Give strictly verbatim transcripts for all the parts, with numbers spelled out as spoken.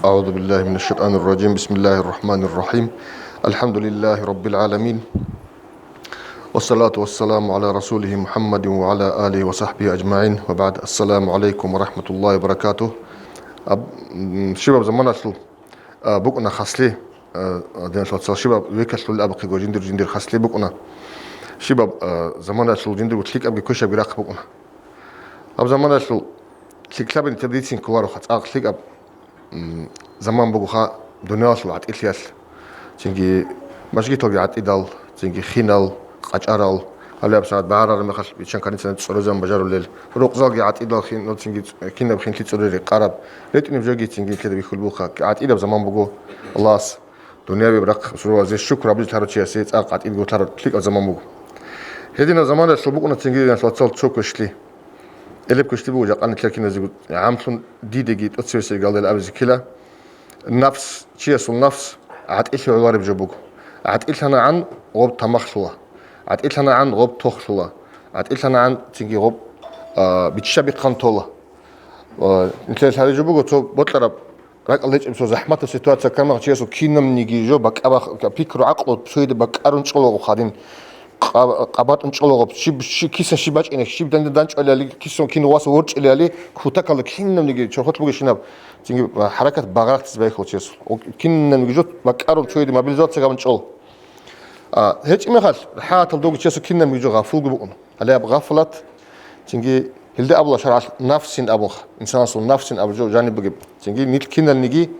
أعوذ بالله من الشيطان الرجيم. بسم الله الرحمن الرحيم. الحمد لله رب العالمين. والصلاة والسلام على رسوله محمد وعلى آله وصحبه أجمعين. وبعد. السلام عليكم ورحمة الله وبركاته. Аб-, м, щибаб заманалъул, а, букӀуна хаслъи, а, а, диналъул вацал, щибаб векалъул абухъего жиндир, жиндир хаслъи букӀуна. Щибаб, а, заманалъул жиндирго лъикӀабги квешабги рахъ букӀуна. Гьаб заманалъул лъикӀлъабани традициян кколароха цӀакъ лъикӀаб, м, заман бугоха дуниялалъул гӀатӀилъиялъ, цинги мажгиталги гӀатӀидал, цинги хинал, къачӀарал, гьалаб сагӀат багӀарараб мехалъ биччан каницаница цӀорозабун бажарулел, рукъзалги гӀатӀидал хин, цинги кинаб хинлъи цӀорой рекъараб, ретӀунеб жоги цинги нилъеда бихьулеб буха, гӀатӀидаб заман буго Аллагьас. Дуниябияб рахъ суразе шукр гьабизе лъарав чиясе цӀакъ гӀатӀидго лъарав лъикӀаб заман буго. Гьединаб заманалъул букӀуна цинги диналъул вацал цо квешлъи. Гьелеб квешлъи буго жакъа нилъер киназего гӀамлъун дидеги тӀоцебесеб галдел абизе ккела. Нафс, чиясул нафс гӀатӀилъи гӀолареб жо буго. ГӀатӀилъанагӀан гъоб тамахлъула. ГӀатӀилъанагӀан гъоб тохлъула. ГӀатӀилъанагӀан цинги гъоб, а, бичча-бихъан тола. Ва нилъер лъалеб жо буго цо бокьараб РакӀалда гьечӀеб цо захӀматаб ситуация ккани, чиясул кинабниги жо бакӀа-, бах-, пикру-гӀакълу цояде бакӀарун чӀолаго хадин, къа-, къабатӀун чӀолаго, щиб, щи-, киса щиб бачӀине, щиб дандин данчӀвалиали, киса кин васа ворчӀилиали, кутакалда кинабниги чорхолъ бугещинаб, цинги хӀаракат багъарахъизе байхьула чиясул. О, кинабниги жо бакӀарун цояде мобилизация гьабун чӀола. А, гьечӀеб мехалъ, рахӀатал дого чиясул кинабниги жо гъафулго букӀун. Гьале гьаб гъафлат, цинги гьелде абула шаргӀалъ нафсин абунха, инсанасул нафсин абу жо жаниб бугеб. Цинги нилъ киналниги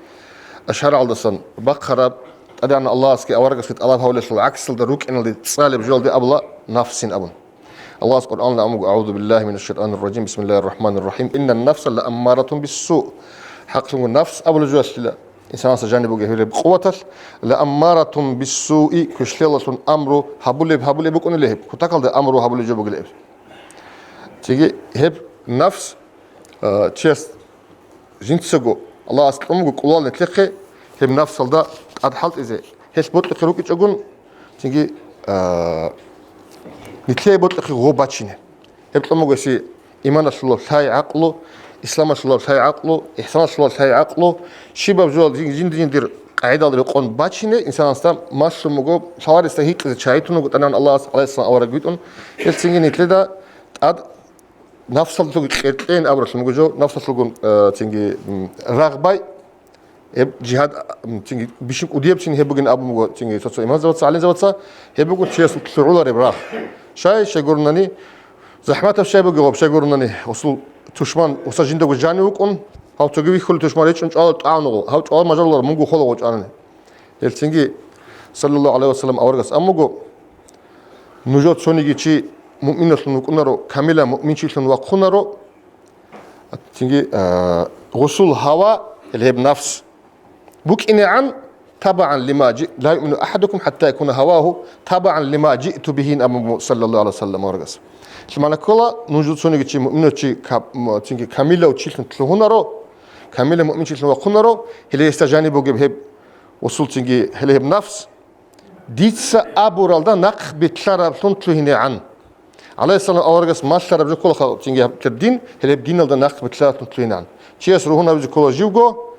шаргӀалдасан бахъараб, ТӀадегӀан Аллагьасги аварагасги тӀалаб гьавлелъул гӀаксалда рукӀиналде цӀалеб жоялде абула нафсин абун. Аллагьас Къуръаналда амуго: «أعوذ بالله من الشيطان الرجيم. بسم الله الرحمن الرحيم. إن النفس لأمارة بالسوء». ХӀакълъунго нафс абула жоялъила. Инсанасда жаниб бугеб гьеб къуваталъ, «لأمارة بالسوء», квешлъиялдалъун амру гьабулеб, гьабулеб букӀунила гьеб, кутакалда амру гьабулеб жо бугила гьеб. Цинги гьеб нафс, а, чияс жинцаго Аллагьас кьун буго кӀулал нилъехъе гьеб нафсалда тӀад хӀалтӀизе, гьелъ бокьухъе рукӀичӀогун, цинги, а, нилъее бокьухъе гъо бачине. Гьеб кьун буго гьесие иманалъулаб лъай-гӀакълу, исламалъулаб лъай-гӀакълу, ихсаналъулаб лъай-гӀакълу, щибаб жо жин-, жинди-жиндир къагӀидал рекъон бачине инсанасда малъун буго, лъаларесда гьикъизе чагӀи тун вуго ТӀадегӀан Аллагьас, гӀалайгьиссалам авараг витӀун, гьелцинги нилъеда тӀад нафсалъулги кьеркьейин абуралъун буго жо, нафсалъулгун, э, цинги, м, рагъбай, Гьеб жигьад, м, цинги бищун кӀудияб чин гьеб бугин абун буго, цинги цо-цо имамзабаца, гӀалимзабаца, гьеб буго чиясул лъугӀулареб рагъ. Щай, щайгурунани, захӀматаб щай бугеб гъаб, щайгурунани, гъусул тушман, гъуса жиндаго жанив вукӀун, гьав цоги вихьулев тушман речӀчӀун чӀвала тӀагӀун гъо, гьав чӀвала мажалулар мунго хола гъо чӀванани. Гьелцинги, саллаллагьу гӀалайгьи ва саллам, аварагас амуго, нужер цониги чи муъминалъун вукӀунаро, камилан муъминчилъун вахъунаро, Цинги, а, гъусул гьава, гьеб нафс, букӀинегӀан, табагӀан лима жи-, ла юъмину ахӀадукум хӀатта якуна гьавагьу табагӀан лима жиъту бигьин абун, саллаллагьу гӀалайгьи ва саллам, аварагас. Лъимана ккола, нуж цониги чи муъминав чи каб-, м-, цинги камилав чилъун лъугьунаро, камилав муъминчилъун вахъунаро, гьеле гьесда жаниб бугеб гьеб гъусул цинги, гьеле гьеб нафс, Дица абуралда нахъ битӀараблъун лъугьинегӀан. ГӀалайгьиссалам аварагас малъараб жо кколаха, цинги гьаб-, гьеб дин, гьелеб диналда нахъ битӀараблъун лъугьинегӀан. Чияс ругьунабизе ккола живго,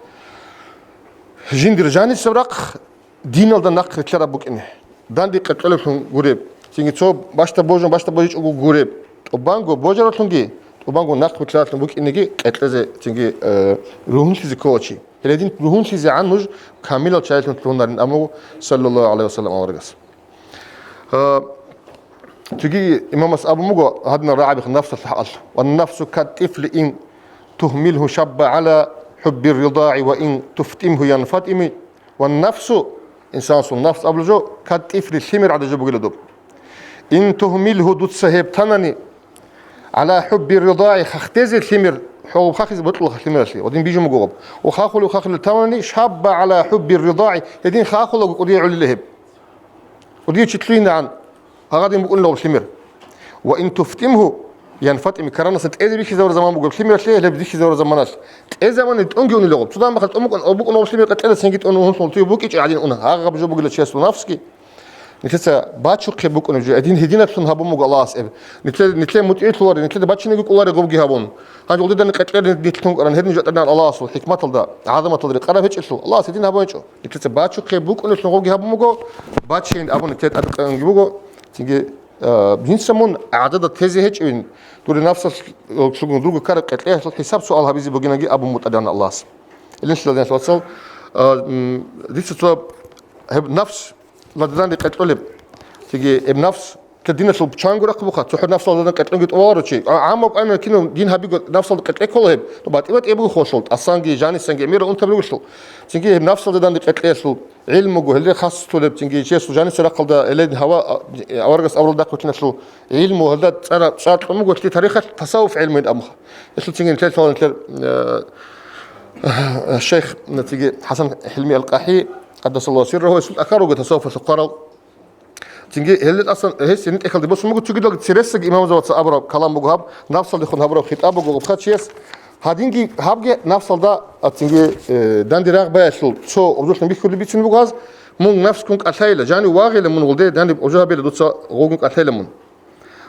жиндир жанисеб рахъ диналда нахъ битӀараб букӀине. Данде къеркьолеблъун гуреб, цинги цо бащда божун, бащда божичӀого гуреб. ТӀубанго божараблъунги, тӀубанго нахъ битӀараблъун букӀинеги къеркьезе, цинги, э, ругьунлъизе ккола чи. Гьеле дин ругьунлъизегӀан нуж камилал чагӀилъун лъугьунарин абун буго, саллаллагьу гӀалайгьи ва саллам, аварагас. А, цоги имамас абун буго, гьадинал рагӀабиха нафсалъ хӀакъалъ: «والنفس كالطفل إن تهمله شب على حب الرضاع وإن تفطمه ينفطم». Ва нафсу, инсанасул нафс абулеб жо, кат-тӀифли, лъимер гӀадаб жо бугила доб. Ин тугьмилгьу, дуца гьеб танани, гӀала хӀубби ридагӀи, хахтезе лъимер, хӀолеб хахизе бокьулаха лъимералъе, ва дин бижун буго гъаб. Ва хахулев хахулев танани, шабба гӀала хӀубби ридагӀи, гьедин хахулаго кӀудияв гӀолила гьеб. КӀудияв чи лъугьинегӀан, гьагъадин букӀунила гъаб лъимер. Ва ин туфтимгьу, янфатими, каранасан тӀезе бихьизавураб заман буго лъимералъе, гьелеб бихьизавураб заманалъ. ТӀезабани тӀунги унила гъаб. Цо дагьаб мехалъ тӀун букӀун, гъаб лъимер къетӀела цинги тӀун унлъун лъугьи букӀичӀи гӀадин уна. Гьагъаб жо бугила чиясул нафсги. Нилъеца бачухъе букӀунеб жо, гьедин гьединаблъун гьабун буго Аллагьас гьеб. Нилъе-, нилъее мутӀигӀлъуларе, нилъеда бачинаги кӀоларе гъобги гьабун. Гьанже гьелдидани къеркьер нилъ лъун кӀаран, гьедин жо тӀадегӀан Аллагьасул хӀикматалда, гӀазаматалда рекъараб гьечӀелъул, Аллагьас гьедин гьабун гьечӀо. Нилъеца бачухъе букӀунеблъун гъобги гьабун буго, бачейин абун нилъее тӀадкъанги буго. Цинги, а, дица мун гӀадада тезе гьечӀевин, дур нафсалъугун руго ккараб къеркьеялъул хӀисаб-суал гьабизе бугинаги абун бутӀа дана Аллагьас. Гьелъул, диналъул вацал, а, м, дица цо гьеб нафс лададан рекъечӀолеб. Цинги гьеб нафс, диналъул чанго рахъ буха, цохӀо нафсалда къеркьенги тӀоларо чи. А, гӀаммаб къайна кинав дин гьабиго нафсалда къеркье ккола гьеб. Ну, батӀи-батӀи буго хвалъул, тӀасанги, жанисанги, гӀемерал унтаб ругелъул. Цинги гьеб нафсалда данде къеркьеялъул гӀилмуго, гьелде хасулеб, цинги чиясул жаниса рахъалда гьелен гьава, а, аварагас аврал дакъ витиналъул гӀилму, гьелда цӀара-, цӀар кьун буго, лъи тарихалъ тасаввуф гӀилмуин абуха. Гьелъул цинги нилъер лъалан нилъер, э, шейх, цинги ХӀасан ХӀилми ал-КъахӀи, къаддасаллагьу сиррагьу, гьесул тӀахьар руго тасаввуфалъул хъварал. Цинги гьелде тӀасан гьес гьениб тӀехьалде босун буго, цогидалги цересаги имамзабаца абураб калам буго гьаб, нафсалдехун гьабураб хитӀаб буго гъубха чияс. Гьадинги гьабги нафсалда, а, цинги, э, данде рагъ баялъул цо гъужулъун бихьулеб бицунеб буго гьаз, мун нафсгун кӀалъайила, жанив вагъила мун гъулде, данде гъужу гьабила дуца гъулгун кӀалъайила мун.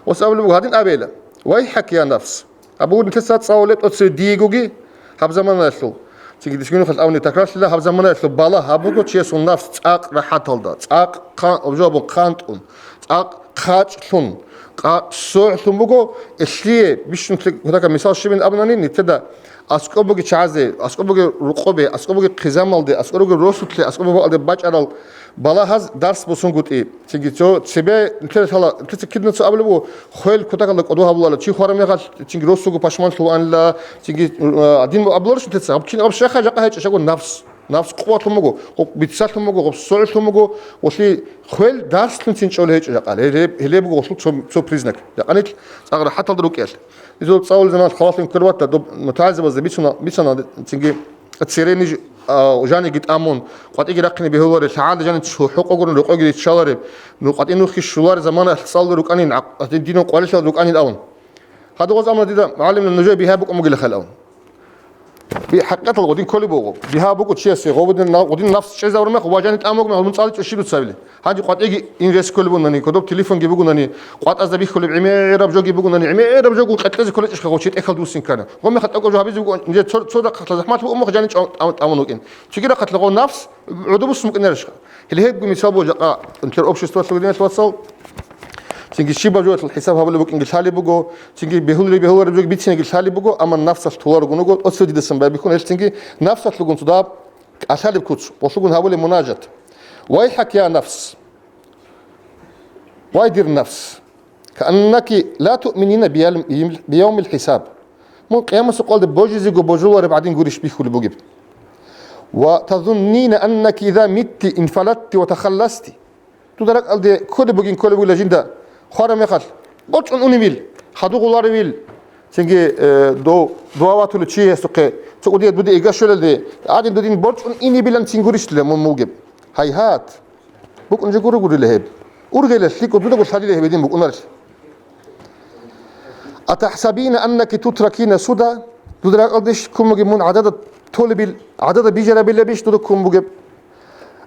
Ос абулеб буго, гьадин абейила: «Вайхак, я нафс!» Абу нилъеца цӀалулеб тӀоцеве диегоги гьаб заманаялъул. Цинги дисгинухъалъ абуни такрарлъила, гьаб заманаялъул бала гьабуго чиясул нафс цӀакъ рахӀаталда, цӀакъ хъан-, жо абун хъантӀун, цӀакъ хъачӀлъун, къа-, согӀлъун буго, элъие бищун кутакаб мисал щибин абунани, нилъеда аскӀоб буги чагӀазе, аскӀоб буги рукъобе, аскӀоб буги хъизамалде, аскӀоб буги росулъе, аскӀоб буги бакӀалде бачӀарал балагьаз дарс босунгутӀи. Цинги цо цебе нилъер лъала, нилъеца киданица абулеб буго, хвел кутакалда кӀодо гьабулареб, чи хвараб мехалъ, цинги росуго пашманлъулаанила, цинги, а, дин абуларищ нилъеца? Гьаб кин аб щайха жакъа гьечӀищ, гьаб нафс. Нафс къуватлъун буго, гъоб бицалъун буго, гъоб согӀлъун буго, ва лъи хвел дарслъунцин чӀолей гьечӀо жакъа. Гьеле, гьеле буго гъолъул цо, цо признак. Жакъа нилъ цӀакъ рахӀаталда рукӀиялъ. Изул цӀалулел заман халалъин кколеб батда, доб мутагӀазибазда бицуна, бицана, цинги цере ниж, а, жаниги тӀамун, къватӀиги рахъине бегьуларе, лъагӀалда жанив хӀукъугурун рокъоги риччаларе, ну, къватӀи нухги щуларе заманаялъ цӀалулел рукӀанин, гӀакъ-, динул къварилъал рукӀанин абун. Гьадугъаз амма дида гӀалимна нужее бигьа букӀун бугила хал абун. Би хӀакъикъатал гъудин кколеб буго. Бигьа буго чиясе, гъодин на-, гъудин нафс чӀезавурмах, ва жанив тӀамун бугмах, гьун цӀаличӀо щиб дуцабили. Гьанже къватӀиги ин рес кколеб бугунани, кодоб телефонги бугунани, къватӀазда бихьулеб гӀемераб жоги бугунани, гӀемераб жогун къеркьезе кколечӀищха гъов чи тӀехьал дуссин ккана. Гъо мехалъ тӀокӀаб жо гьабизе буго, нижер цо-, цо дакъахъла захӀмалъ буго, умухъ жанив чӀа-, тӀам-, тӀамун вукӀин. Цоги рахъалъа гъов нафс гӀодобуссун букӀинарищха? Гьеле гьебги мисал буго жакъа нилъер обществалъул диналъул вацал. Цинги щибаб жоялъул хӀисаб гьабулеб букӀинги лъалеб буго, цинги бегьуларе-, бегьулареб жоги бицинеги лъалеб буго, амма нафсалъ толаргун вуго, тӀоцеве дида сан байбихьун, гьел цинги нафсалъугун цо дагьаб кӀалъалеб куц, гъолъугун гьабулеб мунажат. Вайхак, я нафс! Вай, дир нафс! Кааннаки ла туъминина биял-, бияумил хӀисаб. Мун къиямасукъалде божизего божулареб гӀадин гурищ бихьулеб бугеб. Ва тазуннина аннаки иза митти инфалатти ва тахалласти. Дуда ракӀалде кколеб бугин кколеб бугила жинда хвараб мехалъ, борчӀун унебил, хадугъуларевил, цинги, э, дов-, дова ватулев чи гьесухъе, цо кӀудияб дуде игга щолелде, гьадин дудин борчӀун инебилан цин гурищила мун мугеб. Гьайгьат! БукӀун жо гуро гурила гьеб. Ургъила лъикӀго дудаго лъалила гьеб гьедин букӀунарелъ. АтахӀсабина аннаки тутракина суда, дуда ракӀалдеш ккун бугеб мун гӀадада толебил, гӀадада бижарабилабищ дуда ккун бугеб?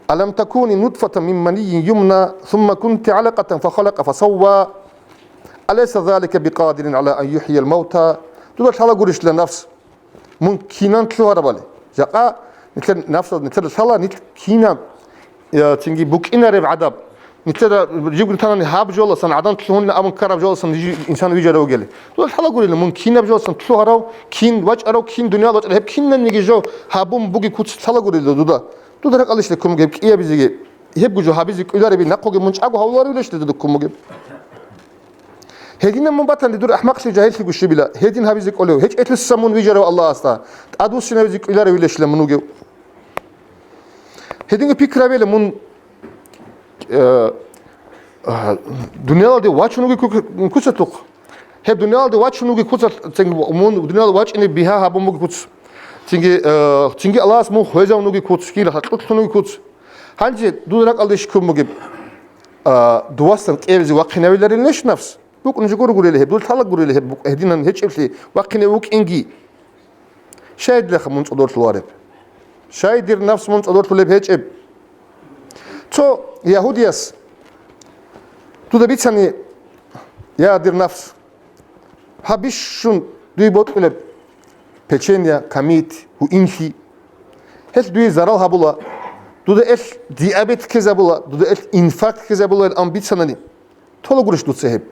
Алам такуни нутфатан мин манийин юмна, сумма кунти гӀалакъатан фахалакъа фасавва. Алайса залика бикъадирин гӀала ан юхӀйиял мавта? Дуда лъала гурищила нафс? Мун кинан лъугьарабали? Жакъа нилъер нафсал, нилъер лъала нилъ кинаб, э, цинги букӀинареб гӀадаб. Нилъер жибгун танани гьаб жоласан гӀадан лъугьунна абун ккараб жоласан жи-, инсан вижарав вугели. Дуда лъала гурила, мун кинаб жоласан лъугьарав, кин вачӀарав, кин дуниял вачӀарав, гьеб кинабниги жо гьабун буги куц лъала гурила дуда. Дуда ракӀалдеш ккун бугеб кӀиябизеги, гьебго жо гьабизе кӀвелареби, нахъоги мун чӀаго гьавуларевилищ дуда ккун бугеб? Гьединаб мун батани дур ахӀмакълъи жагьиллъиго щибила, гьедин гьабизе кӀолев, гьечӀелъуса мун вижарав Аллагьасда тӀадвуссинавизе кӀвеларевилищила мун вугев? Гьединго пикру гьабила мун, э, а, дуниялалде вачун вугев ку-, куцалъухъ. Гьеб дуниялалде вачун вугев куцалъ, цинги мун дуниялалде вачӀине бигьа гьабун бугев куц. Цинги, э, цинги Аллагьас мун хвезавун вугев куц, кин рахъалъулъун вугев куц. Гьанже дуда ракӀалдеш ккун бугеб, а, дувасан кӀиабизе вахъинавиларилищ нафс? БукӀун жо гуро гурила гьеб, дуда лъала гурила гьеб, букӀ-, гьединан гьечӀеблъи вахъине вукӀинги. Щай дилаха мун цӀодорлъулареб? Щай дир нафс мун цӀодорлъулеб гьечӀеб? Цо ягьудияс Дуда бицани, я дир нафс, гьаб бищун дуе бокьулеб печенье, камит, гьуинлъи, гьелъ дуе зарал гьабула, дуда гьелъ диабет ккезабула, дуда гьелъ инфаркт ккезабула, ан бицанани, тола гурищ дуца гьеб?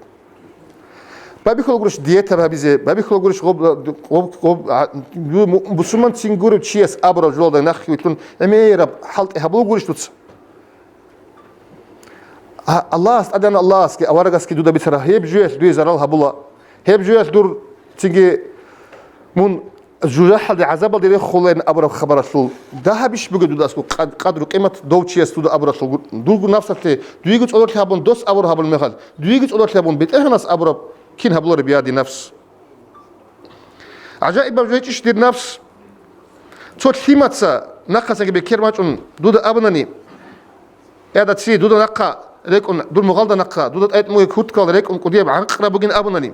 Бабихьула гурищ диета гьабизе, бабихьула гурищ гъоб, гъоб, гъоб, а, бусурманцин гурев чияс абураб жолда нахъе вилълъун гӀемераб хӀалтӀи гьабула гурищ дуца? А, Аллагьас, тӀадегӀан Аллагьасги аварагасги дуда бицара, гьеб жуялъ дуе зарал гьабула, гьеб жуялъ дур цинги мун жужахӀалде гӀазабалде рехулаин абураб хабаралъул дагьабищ бугеб дуда аскӀоб къад-, къадру-къимат дов чияс дуда абуралъул гу-, дурго нафсалъе дуего цӀодорлъи гьабун, дос абур гьабулеб мехалъ, дуего цӀодорлъи гьабун, БетӀергьанас абураб кин гьабулареб, я дир нафс? ГӀажаибаб жо гьечӀищ, дир нафс? Цо лъимаца нахъасанги бекер бачӀун дуда абунани, я даци, дуда нахъа рекӀун, дур мугъалда нахъа, дуда тӀайтӀ мугӀи курткал рекӀун кӀудияб гӀанкъра бугин абунани.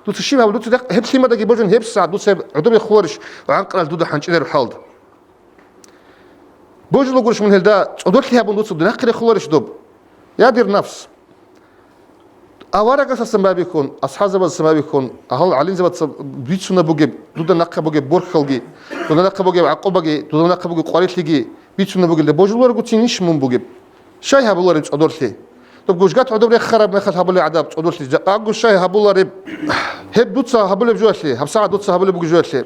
Дуца щиб гьаб-, дуца декъ-, гьеб лъимадаги божун гьеб сагӀат дуца гьеб гӀодобе хъуларищ гӀанкърал дуда хӀанчӀилер хӀалда? Божулагурищ мун гьелда цӀодорлъи гьабун дуца дунахъе рехуларищ доб? Я дир нафс. Аварагасасан бабихьун, асхӀазабазасан бабихьун, агьал гӀалимзабаца бицунаб бугеб, дуда нахъа бугеб борхьалги, дуда нахъа бугеб гӀакъубаги, дуда нахъа бугеб къварилъиги бицунаб бугелда божуларгуцин иш мун бугеб? Щай гьабулареб цӀодорлъи? Доб гужгат гӀодоб рехараб мехалъ гьабулеб гӀадаб цӀодорлъи жакъаго щай гьабулареб? Гьеб дуца гьабулеб жоялъе, гьабсагӀат дуца гьабулеб бугеб жоялъе.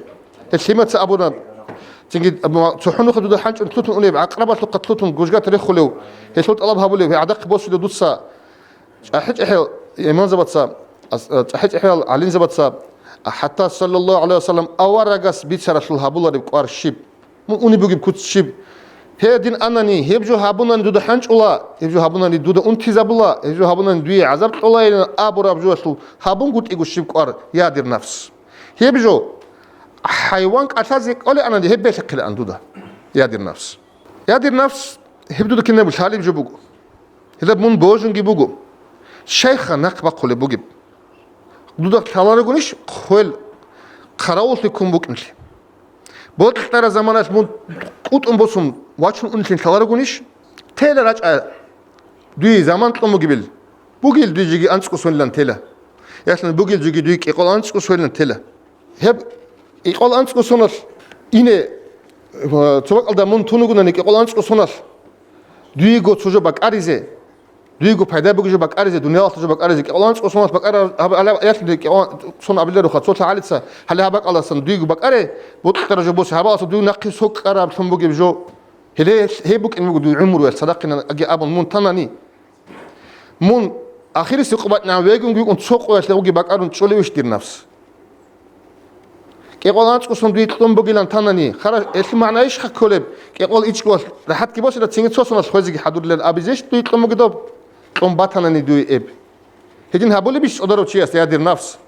Гьеб лъимаца абуна, цинги, м, цохӀо нухалъ дуда хӀанчӀун лъутун унеб, гӀакърабалъухъа лъутун гужгат рехулев, гьелъул тӀалаб гьабулев, гьев гӀадахъе босулев дуца, чӀахӀи-чӀехӀел имамзабаца, ас-, чӀахӀи-чӀехӀел гӀалимзабаца, хӀатта саллаллагьу гӀалайгьи вассалам аварагас бицаралъул гьабулареб кӀвар щиб? Мун унеб бугеб куц щиб? Гьедин анани, гьеб жо гьабунани дуда хӀанчӀула, гьеб жо гьабунани дуда унтизабула, гьеб жо гьабунани дуе гӀазаб кьолайилан абураб жоялъул гьабунгутӀиго щиб кӀвар, я дир нафс? Гьеб жо хӀайван кӀалъазе кӀолеанани, гьеб белъахъилаан дуда, я дир нафс. Я дир нафс, гьеб дуда кинабго лъалеб жо буго. Гьелаб мун божунги буго. Щайха нахъ бахъулеб бугеб? Дуда лъаларагунищ хвел хъаравуллъи ккун букӀинлъи? Бокьараб заманалъ мун кӀутӀун босун вачун унлъин лъаларагунищ? Тела рачӀа, дуе заман кьун бугебил. Бугел дуе жеги анцӀго сонилан тела. Ясалъан бугел жеги дуе кӀикъол анцӀго сонилан тела. Гьеб кӀикъол анцӀго соналъ ине, э, цо бакӀалда мун тун вугунани кӀикъол анцӀго соналъ дуего цо жо бакӀаризе, дуего пайда бугеб жо бакӀаризе, дуниялалъул жо бакӀаризе, кӀикъол анцӀго соналъ бакӀараб гьаб-, гьалаб аялъунги кӀикъол сон абиларо, цо лъагӀалица, гьале гьаб бакӀалдасан дуего бакӀаре, бокьараб жо босе, гьабаласа дуе нахъе сокӀкӀараблъун бугеб жо. Гьеле гьеб букӀин буго дуе гӀумруялъ цадахъинан аги абун мун танани. Мун ахирисеб къо бакӀнигӀан вегун вукӀун цо къоялъ гьебги бакӀарун чӀолевищ, дир нафс? КӀикъол анцӀго сон дуе кьун бугилан танани, хара, гьелъул магӀна ищха кколеб, кӀикъол ичӀго рахӀатги босила, цинги цо соналъ хвезеги хӀадурилан абизейищ дуе кьун бугеб доб? Кьун батанани дуе эб. Гьедин гьабулебищ цӀодарав чияс, я дир нафс?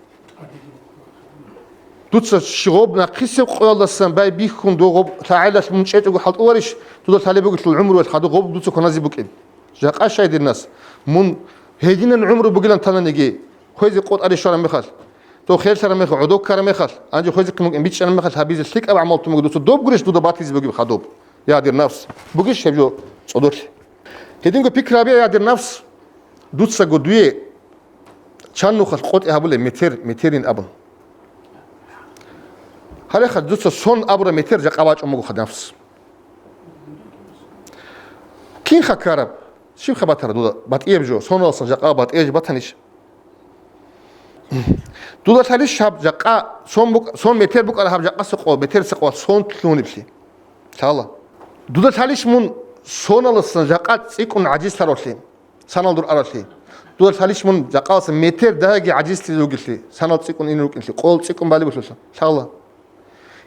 Дуца щи гъоб нахъисеб къоялдасан байбихьун дов гъоб лъагӀалилъ мун чӀечӀого хӀалтӀуларищ, дуда лъалеб бугелъул гӀумруялъ хадуб гъоб дуца кваназе букӀин? Жакъа щай, дир нафс, мун гьединан гӀумру бугилан тананиги, хвезе къотӀаре щвараб мехалъ, дов херлъараб мехалъ, гӀодов ккараб мехалъ, гьанже хвезехъин букӀин бичӀчӀараб мехалъ гьабизе лъикӀаб гӀамал тун буго дуца, доб гурищ дуда батизе бугеб хадуб? Я дир нафс, бугищ гьеб жо цӀодорлъи? Гьединго пикру гьабе, я дир нафс, дуцаго дуе чан нухалъ къотӀи гьабулеб метер, метерин абун. Гьалеха дуца сон абураб метер жакъа бачӀун буго, хадуб нафс. Кинха ккараб? Щибха батараб дуда батӀияб жо, соналасан жакъа батӀияб жо батанищ? Дуда лъалищ гьаб жакъа сон букӀ-, сон метер букӀараб гьаб жакъаса къо, метерса къо сон лъугьунеблъи? Лъала. Дуда лъалищ мун соналасан жакъа цӀикӀкӀун гӀажизлъаравлъи, санал дур аралъи? Дуда лъалищ мун жакъаласан метер дагьаги гӀажизлъизе вугелъи, санал цӀикӀкӀун ине рукӀинлъи, къол цӀикӀкӀун балеб бугелъул? Лъала.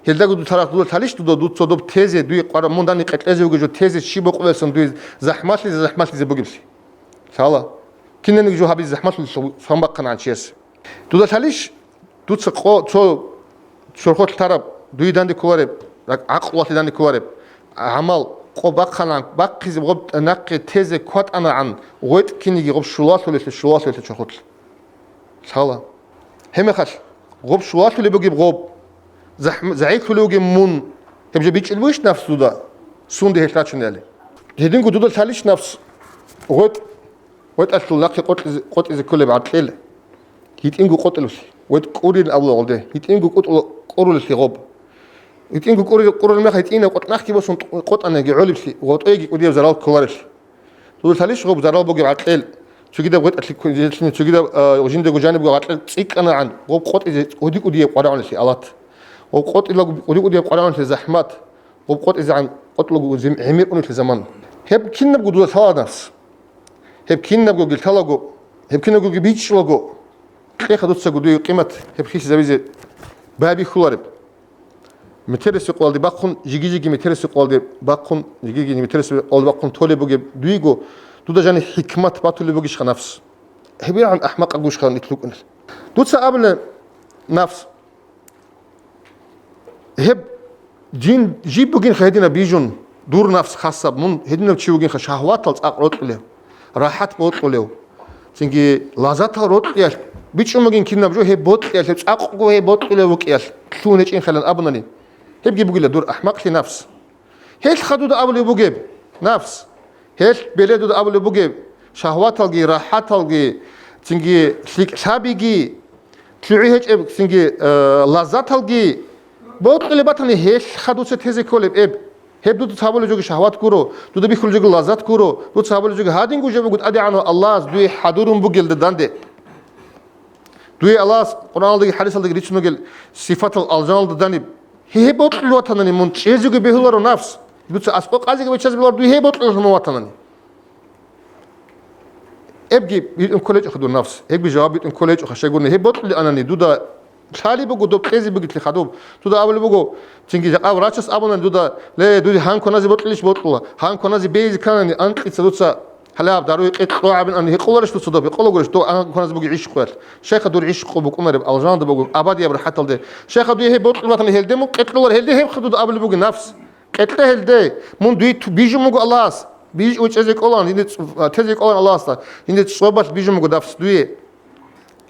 Гьелдаго дуда лъалищ дуда, дуца доб тезе, дуе къвараб мун данде къекълъезе вугев жо тезе щиб бокъулелсан дуе захӀмалъизе, захӀмалъизе бугеблъи? Лъала. Кинаниги жо гьабизе захӀмалъулелъул сон бахъанагӀан чияс. Дуда лъалищ дуца къо-, цо чорхолъ тараб, дуе данде кколареб, ракӀ-, гӀакълуялъе данде кколареб гӀамал къо бахъанагӀан, бахъизе гъоб нахъе тезе кватӀанагӀан гъветӀ киниги гъоб щулалъулелъе, щулалъулелъе чорхолъ? Лъала. Гьеб мехалъ, гъоб щулалъулеб бугеб гъоб, захӀм-, загӀиплъулев вугев мун, гьеб жо бичӀчӀулеб бугищ нафс дуда, сунде гьелъ рачунелали? Гьединго дуда лъалищ нафс гъветӀ ВетӀалъул нахъе къотӀизе, къотӀизе кколеб гӀаркьел, гьитӀинго къотӀилалъе, ветӀ кӀурин абула гъолде, гьитӀинго къутӀула-, кӀурулелъе гъоб. ГьитӀинго кӀури-, кӀурулеб мехалъ гьитӀинаб къотӀ нахъги босун къотӀаниги гӀолеблъи, гъотӀойги кӀудияб зарал кколарелъи. Дуда лъалищ гъоб зарал бугеб гӀаркьел, цогидаб гъветӀалъе ккун-, цогидаб, а, жиндаго жанибго гӀаркьел цӀикӀкӀана гӀан, гъоб къотӀизе кӀуди-кӀудияб къварагӀуналъе алат. Гъоб къотӀилаго кӀуди-кӀудияб къварагӀуналъе захӀмат. Гъоб къотӀизе гӀан, къотӀилаго зим-, гӀемер унелъе заман. Гьеб кинабго дуда лъала, нас. Гьеб кинабгоги лъалаго, гьеб кинабгоги бичӀчӀулаго, кьеха дуцаго дуе къимат гьеб хисизабизе байбихьулареб. Метерисеб къоялде бахъун, жиги-жиги метерисеб къоялде бахъун, жиги-жиги метерисеб къоялде бахъун толеб бугеб дуего, дуда жаниб хӀикмат батулеб бугищха, нафс? ГьебегӀан ахӀмакъаб гушха нилъ рукӀунел. Дуца абуна, нафс, гьеб жин, жиб бугинха гьединаб бижун, дур нафс хасаб, мун гьединав чи вугинха, шагьватал цӀакъ рокьулев, рахӀат бокьулев, цинги лаззатал рокьиялъ, бичӀчӀун бугин кинаб жо гьеб бокьиялъ, гьеб цӀакъго гьеб бокьулев вукӀиялъ лъугьун гьечӀинхилан абунани, гьебги бугила дур ахӀмакълъи нафс. Гьелъха дуда абулеб бугеб, нафс. Гьелъ беле дуда абулеб бугеб, шагьваталги, рахӀаталги, цинги лъикӀлъабиги, лъугӀи гьечӀеб цинги, э, лаззаталги бокьулеб батани, гьелъха дуца тезе кколеб эб. Гьеб дуда гьабулеб жоги шагьват гуро, дуда бихьулеб жоги лаззат гуро, дуца гьабулеб жоги гьадинго жо буго ТӀадегӀанав Аллагьас дуе хӀадурун бугелда данде. Дуе Аллагьас Къуръаналдаги хӀадисалдаги рицун ругел сифатал алжаналда даниб. Гьеб бокьулев ватанани мун чӀезеги бегьуларо нафс. Дуца аскӀо къазиги вачазе белар дуе гьеб бокьулев мун ватанани. Эбги битӀун кколечӀоха дур нафс. Эбги жаваб битӀун кколечӀоха щайгурни. Гьеб бокьулев анани дуда лъалеб буго доб кьезе бугеблъи хадуб. Дуда абулеб буго, цинги жакъа врачас абунани дуда, ле, дуе гьан кваназе бокьилищ бокьула. Гьан кваназе бейзе кканани анкьица дуца Гьале гьаб даруе къе кьо гьабин ан гьекъоларищ дуца доб, гьекъолагурищ дов ан кваназе буго гӀищ къоялъ. Щайха дур гӀищ къо букӀунареб алжаналда буго, абадияб рахӀаталде. Щайха дуе гьеб бокьулев ватани гьелде мун къе кьолар, гьелде гьебха дуда абулеб буго нафс. Къе кье гьелде, мун дуе ту-, бижун буго Аллагьас. Биж учӀезе кӀолан, жинде цӀ-, тезе кӀолан Аллагьасда. Жинде цӀобалъ бижун буго нафс дуе.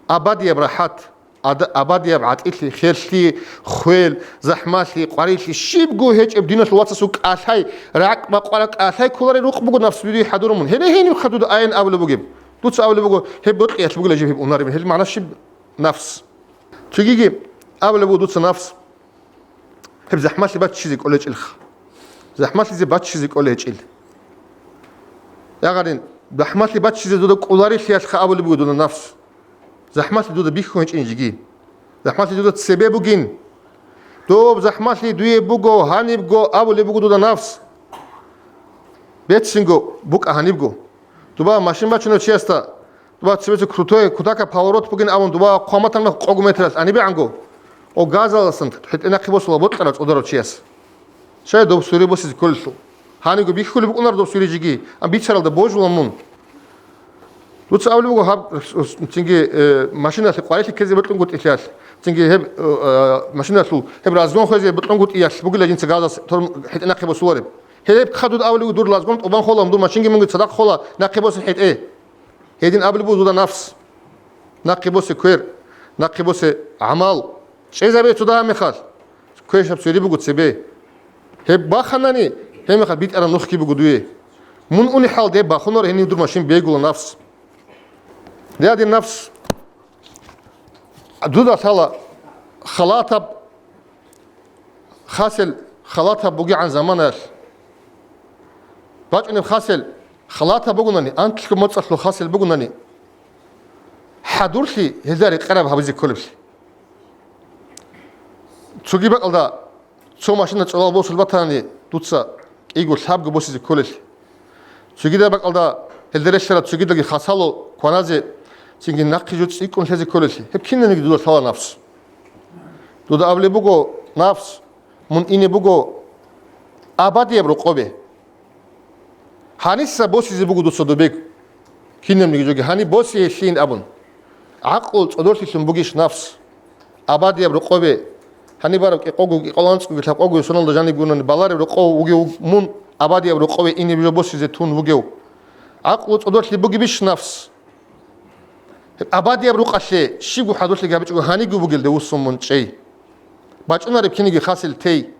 Абадияб рахӀат. Ада-, абадияб гӀатӀилъи, херлъи, хвел, захӀмалъи, къварилъи, щибго гьечӀеб диналъул вацасул кӀалъай, ракӀ бакъвараб кӀалъай кколарел рукъ буго нафс дуе хӀадурун мун. Гьере гьенибха дуда аян абулеб бугеб. Дуца абулеб буго, гьеб бокьиялъ бугила жиб гьеб унареб. Гьел магӀна щиб? Нафс. Цогиги абулеб буго дуца нафс. Гьеб захӀмалъи баччизе кӀолечӀелха. ЗахӀмалъизе баччизе кӀолечӀел. Ягъарин, захӀмалъи баччизе дуда кӀоларелъиялъха абулеб буго дуда нафс. ЗахӀмалъи дуда бихьун гьечӀин жиги. ЗахӀмалъи дуда цебе бугин. Доб захӀмалъи дуе буго, гьанибго абулеб буго дуда нафс. Бецинго букӀа гьанибго. Дуба машин бачунав чиясда, дуба цебеца крутой, кутака поворот бугин абун, дуба хъваматан мех къого метралъ анибегӀанго, о газаласан хӀетӀе нахъе босула бокьарав цӀодарав чияс. Щай доб сури босизе кколелъул? Гьаниго бихьулеб букӀунар доб сури жиги, ам бицаралда божула мун. Дуца абулеб буго гьаб, цинги, э, машиналъе къварилъи ккезе бокьунгутӀилъиялъ, цинги гьеб, э, э, машиналъул гьеб разгон хвезе бокьунгутӀиялъ бугила жинца газас тор-, хӀетӀе нахъе босулареб. Гьеб хъа дуда абулеб дур разгон тӀубан хола, дур машинги мунги цадахъ хола, нахъе босе хӀетӀе. Гьедин абулеб буго дуда нафс. Нахъе босе квер, нахъе босе гӀамал. ЧӀезабе цо дагьаб мехалъ. Квешаб сури буго цебе. Гьеб баханани, гьеб мехалъ битӀараб нухги буго дуе. Мун унехӀал деб бахунар гьенив дур машин бегула нафс. Дядин нафс. Дуда лъала халатаб Хасел халатаб бугегӀан заманаялъ. БачӀунеб хасел халатаб бугунани, анкьго моцӀалъул хасел бугунани, хӀадурлъи гьезда рекъараб гьабизе кколеблъи. Цоги бакӀалда цо машина цӀолал босул батани, дуца кӀиго лъабго босизе кколелъи. Цогидаб бакӀалда гьелда релълъараб цогидалги хасало кваназе, цинги нахъе жо цӀикӀкӀун лъезе кколелъи. Гьеб кинаниги дуда лъала нафс. Дуда абулеб буго, нафс, мун ине буго абадияб рокъобе. Гьаниса босизе буго дуца добе. Кинабниги жоги гьаниб босиялъин абун. ГӀакълу цӀодорлъилъун бугищ нафс? Абадияб рокъобе. Гьаниб бараб кӀикъого, кӀикъоланцӀкӀоги, лъабкъого соналда жаниб гунани балареб рокъов вугев мун абадияб рокъове инеб жо босизе тун вугев. ГӀакълу цӀодорлъи бугебищ нафс? Абадияб рукъалъе щибго хӀадурлъи гьабичӀого гьаниго бугелде вуссун мун чӀей. БачӀунареб киниги хасел тей.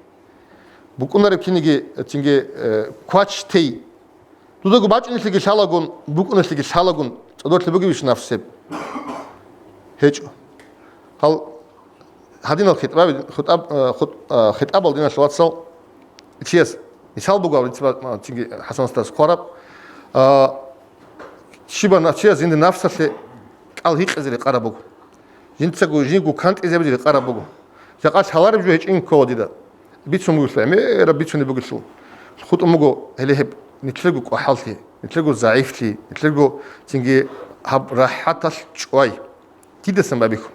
БукӀунареб киниги цинги, э, квач тей. Дудаго бачӀунелъеги лъалагун, букӀунелъеги лъалагун, цӀодорлъи бугебищ нафс гьеб? ГьечӀо. Гьал гьадинал хитӀбаби-, хутӀаб-, э, хут-, э, хитӀабал, диналъул вацал, чияс мисал буго, аб-, цинги ХӀасан устаз хъвараб, а, щибан чияс жинда нафсалъе кӀал гьикъизе рекъараб буго. Жинцаго жинго кантӀизе абизе рекъараб буго. Жакъа лъалареб жо гьечӀин ккола дида. Бицун бугелъул, гӀемераб бицунеб бугелъул. ХутӀун буго гьеле гьеб нилъерго кӀвахӀаллъи, нилъерго загӀифлъи, нилъерго цинги гьаб рахӀаталъ чӀвай. Кидасан байбихьун.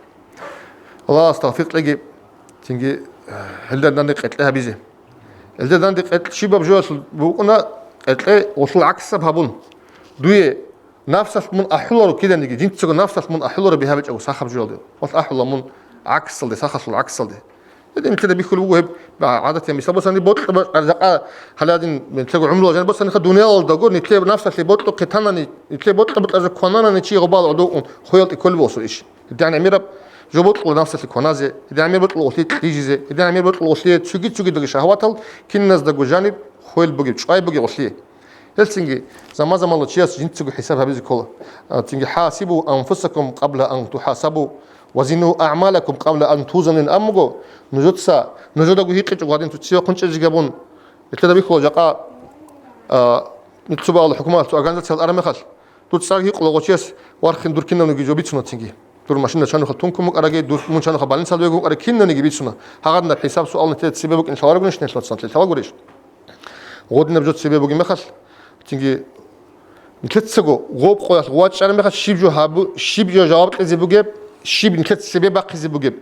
Аллагьас тавфикъ кьеги, цинги, э, гьелда данде къеркье гьабизе. Гьелда данде къеркье щибаб жоялъул букӀуна, къеркье гъолъул гӀаксаб гьабун. Дуе нафсалъ мун ахӀуларо киданиги, жинцаго нафсалъ мун ахӀуларо бигьа бичӀого сахаб жоялде. Гъолъ ахӀула мун гӀаксалде, сахалъул гӀаксалде. Гьедин нилъеда бихьулеб буго гьеб, ба-, гӀадатиял мисал босани, бокьа-, ба-, жакъа гьале гьадин, нилъего гӀумруялъ жаниб босани, дуниялалдаго нилъер нафсалъе бокьухъе танани, нилъер бокьа-бокьараб жо квананани чи гъобал гӀодов ун, хвеялде кколеб босун иш. Гьедин гӀемераб жо бокьула нафсалъе кваназе, гьедин гӀемер бокьула гъолъие кьижизе, гьедин гӀемер бокьула гъолъие цоги-цогидалги шагьватал, киназдаго жаниб хвел бугеб, чӀвай бугеб гъолъие. Гьелцинги заман-заманалда чияс жинцаго хӀисаб гьабизе ккола. А, цинги, «ХӀасибу анфусакум къабла ан тухӀасабу, ва зину аъмалакум къабла ан тузану», аммаго, нужеца, нужедаго гьикъичӀого гьадин цо цеве хъунчӀезе габун, нилъеда бихьула жакъа, а, нилъ цо багьала хӀукуматалъ цо организациялъ араб мехалъ, дур цӀар гьикъула гъочияс, вархин дур кинавниги жо бицуна цинги. Дур машина чанухъа тункун букӀараги, дур мун чанухъа больницалда вегун букӀараги, кинавниги бицуна. Гьагъадинаб хӀисаб суал нилъеда цебе букӀин лъаларгунищ, нилъ вацал лъалгурищ? Гъодинаб жо цебе бугеб мехалъ, цинги нилъецаго гъоб къоялъ вачӀараб мехалъ щиб жо гьабу-, щиб жо жаваб кьезе бугеб, щиб нилъеца цебе бахъизе бугеб?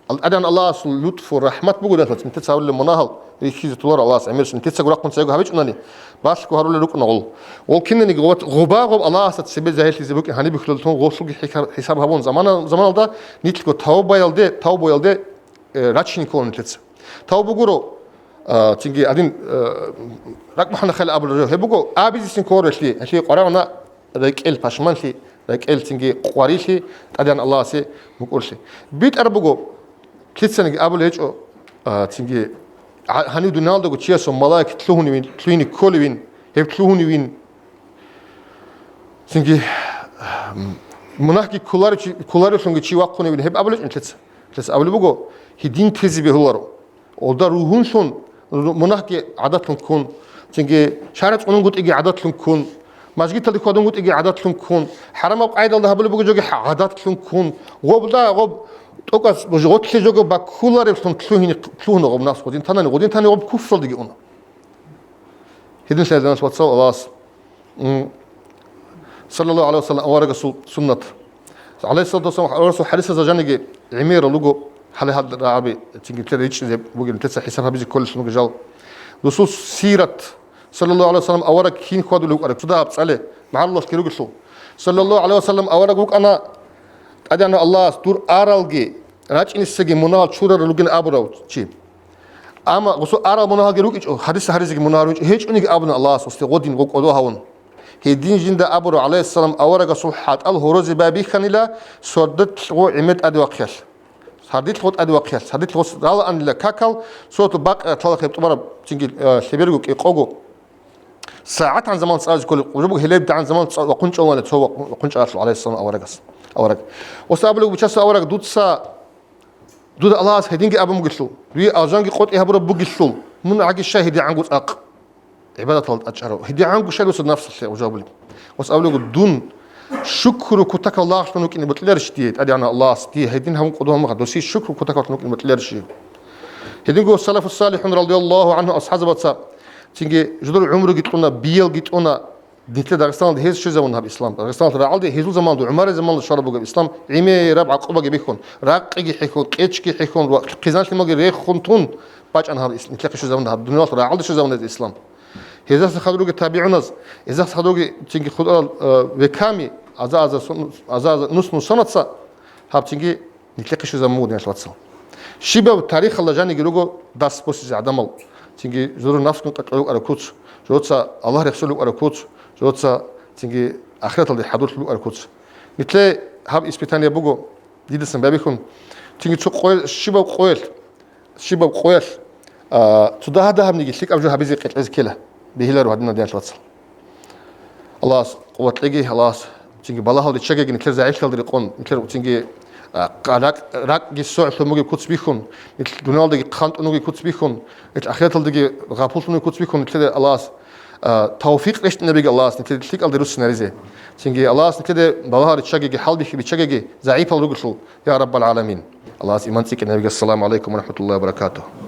Ал-, ТӀадегӀан Аллагьасул лутфу, рахӀмат буго, нилъеца гьарулел мунагьал рихьизе толаро Аллагьас гӀемерисеб. Нилъецаго рахъун цего гьабичӀунани, балъго гьарулел рукӀуна гъол. Гъол кинаниги гъоб-, гъоба-гъоб Аллагьасда цебе загьирлъизе букӀин гьаниб бихьулел тун гъолъулги хӀисаб-, хӀисаб гьабун, замана-, заманалда нилъго тавбаялде, тавбаялде, э, рачине ккола нилъеца. Тавба гуро, а, цинги гьадин, э, ракӀбухӀана хъел абулеб жо гьеб буго, абизесин ккола гьелъие, гьелъие къваригӀуна рекӀел пашманлъи, рекӀел цинги къварилъи ТӀадегӀан Аллагьасе мукӀурлъи. БитӀараб буго, лъицаниги абулеб гьечӀо, а, цинги гьа-, гьанив дуниялалдаго чиясул малаик лъугьуневин, лъугьине кколевин, гьеб лъугьуневин. Цинги, м, мунагьги кколарев чи-, кколаревлъунги чи вахъуневин, гьеб абулеб гьечӀо нилъеца. Нилъеца абулеб буго, гьедин тезе бегьуларо. Олда ругьунлъун, ру-, мунагьги гӀадатлъун ккун, цинги шаригӀат цӀунгутӀиги гӀадатлъун ккун, мажгиталде хьвадунгутӀиги гӀадатлъун ккун, хӀарамаб къайдалда гьабулеб бугеб жоги гьа-, гӀадатлъун ккун, гъобда гъоб тӀокӀас гъотлъи жого баккуларевлъун лъугьине-, лъугьуна гъоб нафс гъодин танани, гъодин тани гъоб куфралдеги уна. Гьединлъидал, диналъул вацал, Аллагьас, м, саллаллагьу гӀалайгьи ва саллам, аварагасул суннат. ГӀалайгьиссалату вассалам, аварагасул хӀадисазда жаниги гӀемерал руго, гьале гьал рагӀаби цинги нилъер ричӀчӀизе бугеб, нилъеца хӀисаб гьабизе кколелъун руго жал. Досул сират, саллаллагьу гӀалайгьи ва саллам, авараг кин хьвадулев вукӀараб, цо дагьаб цӀале, магӀарулалъги ругелъул. Саллаллагьу гӀалайгьи ва саллам, авараг вукӀана ТӀадегӀанав Аллагьас, дур аралги рачӀинесеги мунагьал чурарал ругин абурав чи. Амма гъосул арал мунагьалги рукӀичӀо, хадис гьаризеги мунагьал рукӀичӀо, гьечӀониги абуна Аллагьас гъосде гъодин гъо кӀодо гьавун. Гьедин жинда абура, гӀалайгьиссалам, аварагасул хӀатӀал гьорозе байбихьанила, сордилъго гӀемер тӀаде вахъиялъ. Сардилъго тӀаде вахъиялъ, сардилъго ралаанила какал, суратул Бакъараталда гьеб тӀубараб цинги, э, лъеберго кӀикъого сагӀатгӀан заман цӀализе кколеб, жо буго гьелебдагӀан заман цӀа-, вахъун чӀолаанила цо вахъун, вахъун чӀалалъугӀ, гӀалайгьиссалам, аварагас, авараг. Ос абулеб, бичасул авараг, дуца Дуда Аллагьас гьединги абун бугелъул, дуе алжанги къотӀи гьабураб бугелъул, мун гӀаги щай гьедигӀанго цӀакъ гӀибадаталда тӀачӀарав, гьедигӀанго щай дуца нафсалъе гъужабулеб? Ва абулего, дун шукру кутакал лагълъун вукӀине бокьиларищ дие, ТӀадегӀанав Аллагьас дие гьедин гьабун кӀодо гьамаха, досие шукру кутакаллъун вукӀине бокьиларищ? Гьединго салафу салихӀун радияллагьу гӀанхум асхӀабзабаца цинги жидер гӀумруги кьуна, биялги тӀуна, Нилъер Дагъистаналда гьез щвезабун гьаб ислам. Дагъистаналда рагӀалде гьезул заманалда, ГӀумарил заманалда щвараб бугеб ислам, гӀемераб гӀакъубаги бихьун, ракъиги хӀехьун, къечги хӀехьун ва хъизан-лъималги рехун тун бачӀана гьаб ис-, нилъехъе щвезабун гьаб дуниялалъ рагӀалде щвезабунез ислам. Гьезда хадурги табигӀуназ, гьезда хадурги цинги хутӀарал, э, веками, аза-аза сун-, аза-аза нус-нусанаца гьаб цинги Нилъехъе щвезабун буго, диналъул вацал. Щибаб тарихалда жаниги руго дас босизе гӀадамал, цинги журу нафсгун къакъа букӀараб куц, жуца Аллагь рехсул букӀараб куц, жуца цинги ахираталде хӀадурлъи букӀараб куц. Нилъее гьаб испытание буго, дидасан байбихьун, цинги цо къоялъ, щибаб къоялъ, щибаб къоялъ, а, цо дагьа-дагьабниги лъикӀаб жо гьабизе къеркьезе ккела, бегьиларо гьадинал, диналъул вацал. Аллагьас къуват кьеги, Аллагьас цинги балагьал риччагеги, нилъер загӀиплъиялда рекъон, нилъер цинги, а, ракӀ-, ракӀги согӀлъун бугеб куц бихьун, нилъ дуниялдаги хъантӀун бугеб куц бихьун, нилъ ахираталдаги гъапуллъун бугеб куц бихьун, нилъеде Аллагьас, а, тавфикъ рещтӀинабиги Аллагьас нилъеде лъикӀалда руссинаризе. Цинги Аллагьас нилъеде балагьал риччагеги, хӀалбихьи риччагеги, загӀипал ругелъул, я Раббал гӀаламин. Аллагьас иман цӀикӀкӀинабиги. Ассаламу гӀалайкум ва рахӀматуллагьи ва баракатугь.